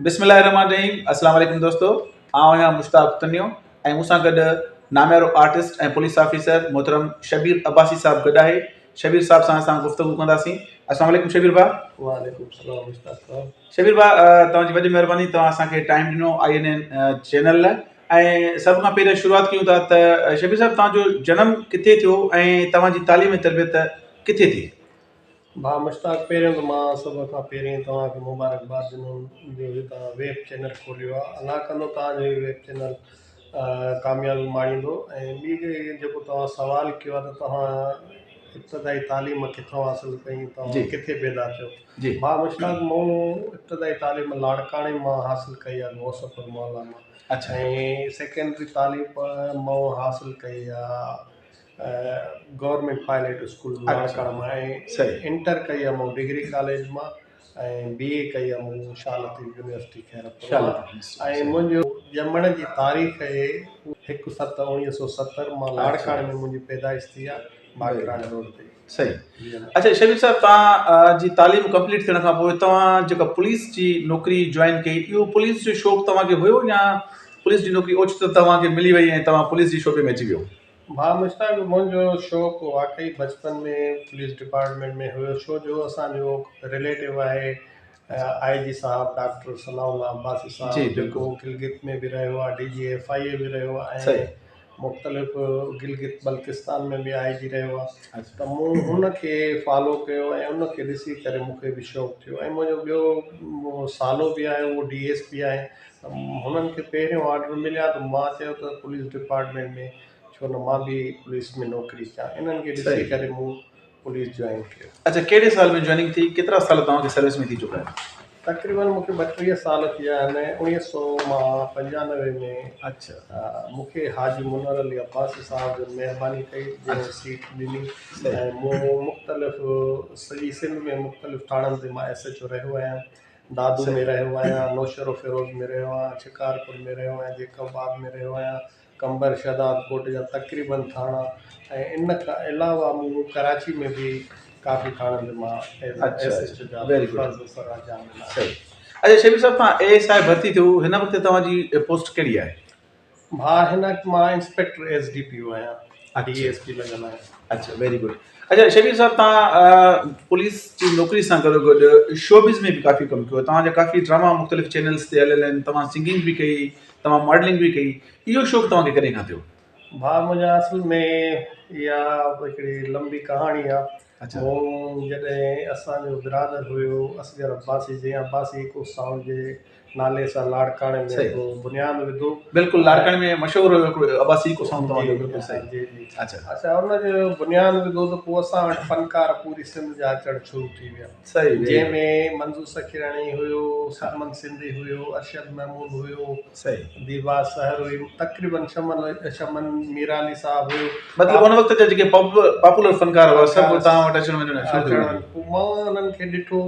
بسم الله الرحمن الرحيم السلام عليڪم دوستو آئون آهيان مشتاق تنيو ۽ مون سان گڏ ناميارو آرٽسٽ ۽ پوليس آفيسر محترم شبير عباسي صاحب گڏ آهي شبير صاحب سان اسان گفتگو ڪنداسين السلام عليڪم شبير ڀاء وعليڪم السلام مشتاق صاحب شبير ڀاء توهان جي وڏي مهرباني توهان اسان کي ٽائيم ڏنو آئي اين اين چينل لاء ۽ سڀ کان پهريان شروعات ڪيون ٿا ته شبير صاحب توهان جو جنم ڪٿي ٿيو ۽ توهان جي تعليم ۽ تربيت ڪٿي ٿي؟ ڀاء مشتاق پهريون ته مان سڀ کان پهرين توهان کي مبارڪباد ڏنم جو هي توهان ويب چينل کوليو آهي الله ڪندو توهان جو هي ويب چينل ڪاميابي ماڻيندو ۽ ٻي جيڪو توهان سوال ڪيو آهي ته توهان ابتدائي تعليم ڪٿان حاصل ڪئي توهان ڪٿي پيدا ٿيو ڀاء مشتاق مون ابتدائي تعليم لاڙڪاڻي مان حاصل ڪئي آهي غوث پور محلا مان ۽ سيڪنڊري تعليم مون حاصل ڪئي آهي گورنمينٽ پائليٽ اسڪول لاڙڪاڻي مان ۽ انٽر ڪئي آهي مون ڊگري ڪاليج مان ۽ بي اي ڪئي آهي مون شاهه لطيف يونيورسٽي خيرپور مان ۽ منهنجو ڄمڻ جي تاريخ اهي هڪ ست 1970 مان لاڙڪاڻي ۾ منهنجي پيدائش ٿي آهي باقراڻي روڊ تي. صحيح اچا شبير صاحب توهان جي تعليم ڪمپليٽ ٿيڻ کان پوء توهان جيڪا پوليس جي نوڪري جوائن ڪئي اهو پوليس جو شوق توهان کي هيو يا پوليس جي نوڪري اوچتو توهان کي ملي وئي ۽ توهان پوليس جي شعبي ۾ اچي ويو؟ ڀاء مشتاق منهنجو شوق واقعي بچپن ۾ پوليس ڊپارٽمينٽ ۾ هيو ڇو جو اسان جو رليٽو آهي آء جي صاحب ڊاڪٽر ثناء الله عباسي صاحب جيڪو گلگت ۾ به رهيو آهي D G F I A به رهيو آهي ۽ مختلف گلگت بلتستان ۾ به آء جي رهيو آهي ته مون هن کي فالو ڪيو ۽ ان کي ڏسي ڪري مون کي به شوق ٿيو ۽ منهنجو ٻيو سالو به آهي اهو ڊي ايس پي آهي هنن کي پهريون آرڊر مليا ته مان چيو ته پوليس ڊپارٽمينٽ ۾ ڇو نه مان به پوليس ۾ نوڪري ڪيان انهن کي ڏسي ڪري مون پوليس جوائن ڪيو. اڇا ڪهڙي سال ۾ جوائننگ ٿي ڪيترا سال توهان کي سروس ۾ ٿي چڪا آهن؟ تقريبن مون کي 32 سال ٿي ويا آهن 1900 مان 95 ۾ اڇا مون کي حاجي منور علي عباسي صاحب جن مهرباني ڪئي جنهن سيٽ ڏني ۽ مون مختلف سڄي سنڌ ۾ مختلف ٿاڻن تي مان ايس ايڇ او رهيو آهيان دادو ۾ رهيو آهيان، نوشهروفيروز ۾ رهيو آهيان، شڪارپور ۾ رهيو آهيان، جيڪب آباد ۾ رهيو آهيان، قمبر شهداد ڪوٽ جا تقريبن ٿاڻا ۽ ان کان علاوه مون ڪراچي ۾ به ڪافي ٿاڻن تي مان ايز ايس ايڇ او جا فرض سر انجام ڏنا. صحيح اچا شبير صاحب توهان اي ايس I ڀرتي ٿيو هن وقت توهان جي پوسٽ ڪهڙي آهي؟ ڀاء هن وقت مان انسپيڪٽر ايس ڊي پي او آهيان ڊي ايس پي لڳل آهيان. اڇا ويري گڊ اڇا شبير صاحب توهان پوليس جي نوڪري سان گڏو گڏ شوبز ۾ به ڪافي ڪم ڪيو توهان جا ڪافي ڊراما مختلف چينلز تي هليل آهن توهان سنگنگ به ڪئي توهان ماڊلنگ به ڪئي اهو شوق توهان کي ڪڏهن کان ٿيو؟ ڀاء منهنجا اصل ۾ اها هڪڙي لمبي ڪهاڻي آهي مون جڏهن اسان جو برادر هيو اصغر عباسي جنهن عباسي ايڪو سائونڊ جي نالي سان لاڙڪاڻي ۾ هڪڙو بنياد وڌو. بلڪل لاڙڪاڻي ۾ مشهور هيو هڪڙو عباسي ايڪو سائونڊ توهان جو بلڪل صحيح. جي جي اڇا اڇا ان جو بنياد وڌو ته پوء اسان وٽ فنڪار پوري سنڌ جا اچڻ شروع ٿي ويا. صحيح جنهن ۾ منظور سخيراڻي هيو، سرمد سنڌي هيو، ارشد محمود هيو، صحيح ديبا سحر هئي، تقريبن شمن شمن ميرالي صاحب هيو. مطلب ان وقت جا جيڪي پاپولر فنڪار هئا سڀ توهان وٽ اچڻ وڃڻ شروع ٿي ويا. پوء مان انهن کي ڏٺو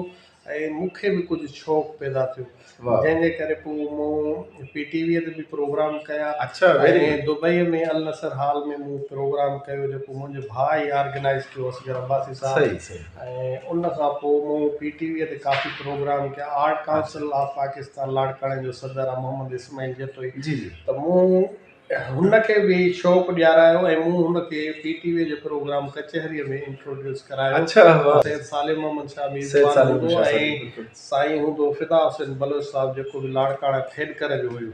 ۽ مون کي به ڪجهه شوق پيدا ٿيو جنهن جي ڪري پوء مون پي ٽي ويء تي به پروگرام ڪيا ۽ دبئيء ۾ النصر هال ۾ مون پروگرام ڪيو جيڪو منهنجي ڀاء ئي آرگنائيز ڪيو اصغر عباسي صاحب ۽ ان کان پوء مون پي ٽي ويء تي ڪافي پروگرام ڪيا آرٽ ڪائونسل آف پاڪستان لاڙڪاڻي جو صدر آهي محمد اسماعيل جتوئي ته مون هن کي به شوق ڏيارايو ۽ مون هن کي پي ٽي وي جي پروگرام ڪچهريء ۾ انٽروڊيوس ڪرايو. سيد صالح محمد شاهه ميزبان هوندو ۽ سائين هوندو فدا حسين بلوچ صاحب جيڪو به لاڙڪاڻا کيڏڪر جو هيو.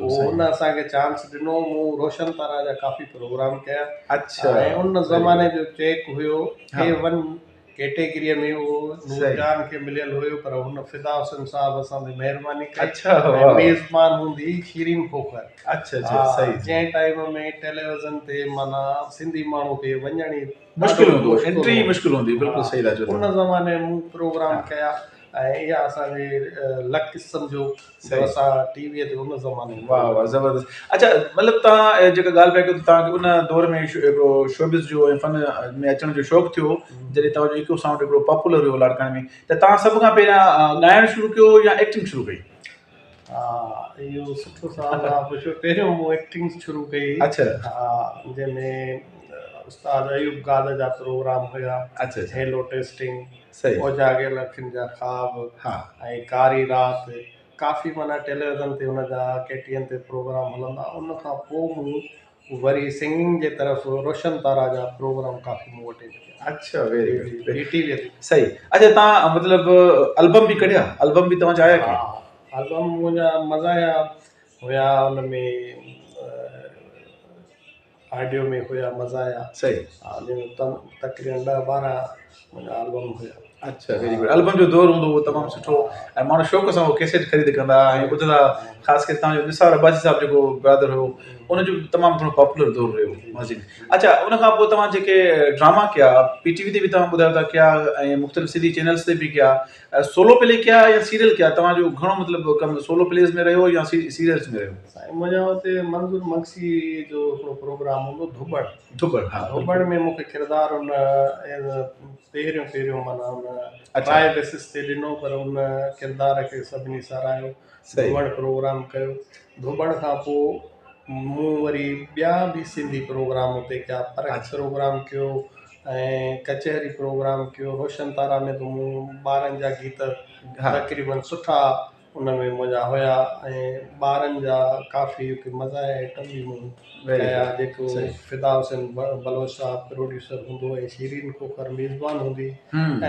پوء هن اسان کي چانس ڏنو. مون روشن تارا جا ڪافي پروگرام ڪيا ۽ ان زماني جو چيڪ هيو اي ون ڪيٽيگريء ۾ اهو نورجهان کي مليل هيو پر هن فدا حسين صاحب اسان تي مهرباني ڪئي ۽ ميزبان هوندي هئي شيرين کوکر جنهن ٽائيم ۾ ٽيليوزن تي معنيٰ سنڌي ماڻهو کي وڃڻ ئي مشڪل هوندو هو انٽري ئي مشڪل هوندي هئي بلڪل صحيح ٿا چئو ان زماني ۾ مون پروگرام ڪيا ۽ اها اسان جي لڪ سمجهو جو اسان ٽي ويء تي ان زماني ۾ واه واه زبردست اڇا مطلب توهان جيڪا ڳالهه پيا ڪيو ته توهان کي ان دور ۾ هڪڙو شوبز جو ۽ فن ۾ اچڻ جو شوق ٿيو جڏهن توهان جو ايڪو سائونڊ هڪڙو پاپولر هيو لاڙڪاڻي ۾ ته توهان سڀ کان پهريان ڳائڻ شروع ڪيو يا ايڪٽنگ شروع ڪئي؟ ها اهو سٺو سوال توهان پڇيو پهريون مون ايڪٽنگ شروع ڪئي اڇا ها جنهن ۾ استاد ايوب گاد جا پروگرام هيا اڇا هيلو ٽيسٽنگ صحيح اوجاڳيل اکين جا خواب ها ۽ ڪاري رات. ڪافي معنيٰ ٽيليوزن تي ان جا ڪي ٽي اين تي پروگرام هلندا ان کان پوء مون وري سنگنگ جي طرف روشن تارا جا پروگرام ڪافي مون اٽينڊ ڪيا. اڇا ويري گڊ پي ٽي وي تي. صحيح اڇا تان مطلب البم به ڪڍيا البم به توهان جا آيا ڪي؟ ها البم منهنجا مزايا هيا ان ۾ آڊيو ۾ هيا مزايا صحيح ها جنهن ۾ تقريبن ڏهه ٻارهن منهنجا البم هيا. اڇا ويري گڊ البم جو دور هوندو هو تمام سٺو ۽ ماڻهو شوق سان اهو ڪيسيٽ خريد ڪندا ۽ ٻڌندا خاص ڪري توهان جو نثار عباسي صاحب جيڪو برادر هو ان جو تمام گهڻو پاپولر دور رهيو ماضي ۾ اڇا ان کان پوء توهان جيڪي ڊراما ڪيا پي ٽي وي تي به توهان ٻڌايو ٿا ڪيا ۽ مختلف سنڌي چينلز تي به ڪيا سولو پلي ڪيا يا سيريل ڪيا توهان جو گهڻو مطلب ڪم سولو پليز ۾ رهيو يا سيريلز ۾ رهيو؟ سائين منهنجا اتي منظور مگسي جو هڪڙو پروگرام هوندو ڌوٻڻ ڌوٻڻ ها ڌوٻڻ ۾ مونکي ڪردار ان پهريون پهريون معنيٰ ان ٽرائي بيسس تي ڏنو پر ان ڪردار کي سڀني ساراهيو ڌوٻڻ پروگرام ڪيو ڌوٻڻ کان پوء مون وري ٻيا به سنڌي پروگرام اتي ڪيا پرک پروگرام ڪيو ۽ ڪچهري پروگرام ڪيو روشن تارا ۾ ته مون ٻارن جا گيت تقريبن سٺا ان ۾ منهنجا هيا ۽ ٻارن جا ڪافي هڪ مزاحيه آئٽم به مون ڪيا جيڪو فدا حسين بلوچ صاحب پروڊيوسر هوندو ۽ شيرين کوکر ميزبان هوندي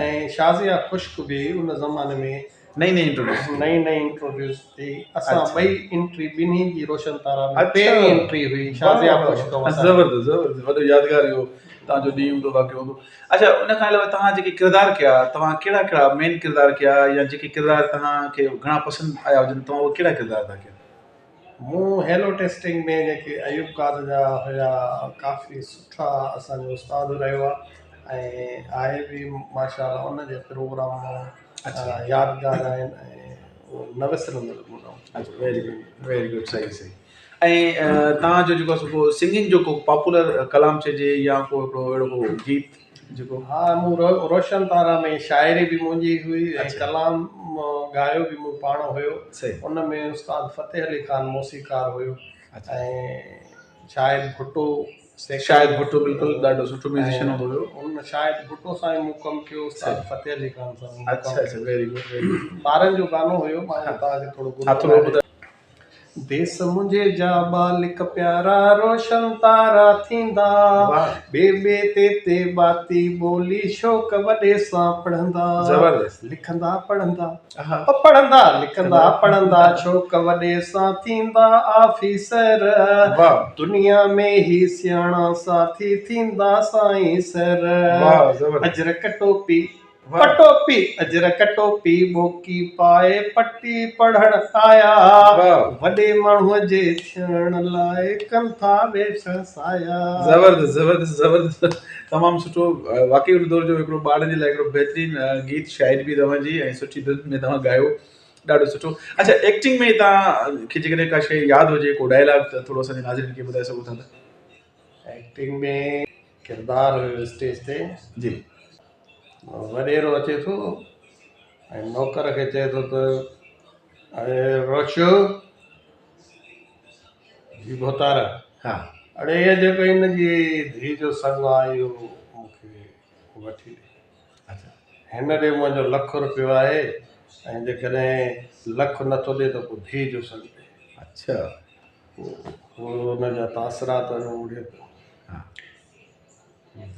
۽ شازيه خشڪ به ان زماني ۾ نئين نئين انٽروڊيوس ٿي. نئين نئين انٽروڊيوس ٿي. اسان ٻئي انٽري ٻنهي جي روشن تارا ۾ پهرين انٽري هئي شازيه خشڪ ۽ اسان جي. زبردست زبردست وڏو يادگار اهو توهان جو ڏينهن هوندو واقعو هوندو. اڇا ان کان علاوه توهان جيڪي ڪردار ڪيا توهان ڪهڙا ڪهڙا مين ڪردار ڪيا يا جيڪي ڪردار توهان کي گهڻا پسند آيا هجن توهان اهي ڪهڙا ڪردار ادا ڪيا؟ مون هيلو ٽيسٽنگ ۾ جيڪي ايوب قاد جا هيا ڪافي سٺا اسان جو استاد رهيو آهي ۽ آهي به ماشاء الله ان جي پروگرام مان يادگار آهن ۽ نه وسرندڙ هوندا. اچھا ويري گڊ ويري گڊ صحيح صحيح ۽ توهان جو جيڪو سو سنگنگ جو ڪو پاپولر ڪلام چئجي يا ڪو هڪڙو اهڙو ڪو گيت جيڪو ها مون روشن تارا ۾ شاعري به منهنجي هئي ۽ ڪلام ڳايو به مون پاڻ هيو ان ۾ استاد فتح علي خان موسيقار هيو ۽ شاهد ڀٽو شاهد ڀٽو بلڪل ڏاڍو سٺو ميوزيشن هوندو هيو. ان شاهد ڀٽو سان ئي مون ڪم ڪيو استاد فتح علي خان سان مون ڪم اڇا اڇا ويري گڊ ويري گڊ. ٻارن جو گانو هيو مان توهان کي ٿورو ها ٿورو ٻڌايو. ديس منهنجي جا ٻالڪ پيارا روشن تارا ٿيندا ٻي ٻي تي تي ٻاتي ٻولي شوق وڏي سان پڙهندا زبردست لکندا پڙهندا پڙهندا لکندا پڙهندا ڇوڪ وڏي سان ٿيندا آفيسر دنيا ۾ هي سياڻا ساٿي ٿيندا سائين سر اجرڪ ٽوپي پٽوپي اجرڪ ٽوپي ٻوڪي پائي پٽي پڙهڻ آيا وڏي ماڻهوء جي ٿيڻ لاء ڪن ٿا ويش سايا. زبردست زبردست زبردست تمام سٺو واقعي ان دور جو هڪڙو ٻارن جي لاء هڪڙو بهترين گيت شاعري به توهان جي ۽ سٺي ڌن ۾ توهان ڳايو ڏاڍو سٺو اڇا ايڪٽنگ ۾ توهان کي جيڪڏهن ڪا شيء ياد هجي ڪو ڊائلاگ ته ٿورو اسان جي ناظرين کي ٻڌائي سگهو ٿا ته. ايڪٽنگ ۾ ڪردار هيو اسٽيج تي جي. وڏيرو اچي ٿو ۽ نوڪر کي چئي ٿو ته اڙي روشو جي ڀوتار ها. اڙي هي جيڪو هن جي ڌيء جو سڱ آ اهو مون کي وٺي ڏي. اڇا. هن ڏي منهنجو لک روپيو آهي ۽ جيڪڏهن لک نٿو ڏي ته پوء ڌيء جو سڱ ڏي. اڇا. پوء ان جا تاثرات اڙي ته. ها.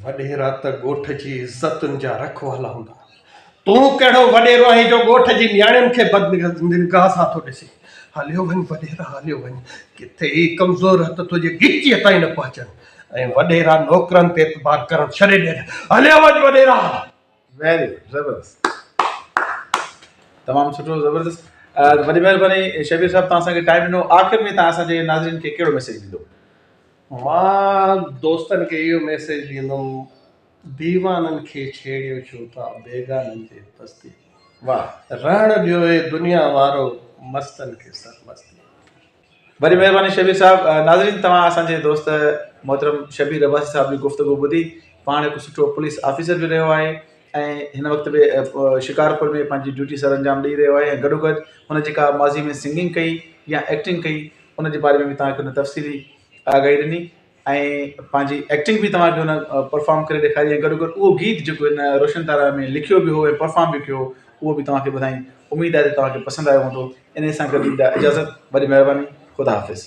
وڏيرا ته ڳوٺ جي عزتن جا رکوالا هوندا. تون ڪهڙو وڏيرو آهين جو ڳوٺ جي نياڻين کي بد نگاهه سان ٿو ڏسين. هليو وڃ وڏيرا هليو وڃ. ڪٿي هي ڪمزور هٿ تنهنجي ڳچيء تائين نه پهچن ۽ وڏيرا نوڪرن تي اعتبار ڪرڻ ڇڏي ڏين. هليو وڃ وڏيرا. ويري گڊ زبردست تمام سٺو زبردست وڏي مهرباني شبير صاحب توهان اسان کي ٽائيم ڏنو آخر ۾ توهان اسان جي ناظرين کي ڪهڙو ميسيج ڏيندو. مان دوستن کي اهو ميسيج ڏيندم ديوانن کي ڇيڙيو ڇو ٿا بيگانن جي بستي ۾. واھ. رهڻ ڏيو اي دنيا وارو مستن کي سرمستي ۾. وڏي مهرباني شبير صاحب ناظرين توهان اسان جي دوست محترم شبير عباسي صاحب جي گفتگو ٻڌي پاڻ هڪ سٺو پوليس آفيسر به رهيو آهي ۽ هن وقت به شڪارپور ۾ پنهنجي ڊيوٽي سر انجام ڏئي رهيو آهي ۽ گڏوگڏ هن جيڪا ماضي ۾ سنگنگ ڪئي يا ايڪٽنگ ڪئي ان جي باري ۾ به توهان کي هن تفصيلي آگاهي ڏني ۽ پنهنجي ايڪٽنگ به توهان کي هن پرفارم ڪري ڏيکاري ۽ گڏو گڏ اهو گيت جيڪو هن روشن تارا ۾ لکيو به هو ۽ پرفارم به ڪيو هو اهو به توهان کي ٻڌائين. اميد آهي ته توهان کي پسند آيو هوندو. انهيء سان گڏ ڏيندا اجازت. وڏي مهرباني. خدا حافظ.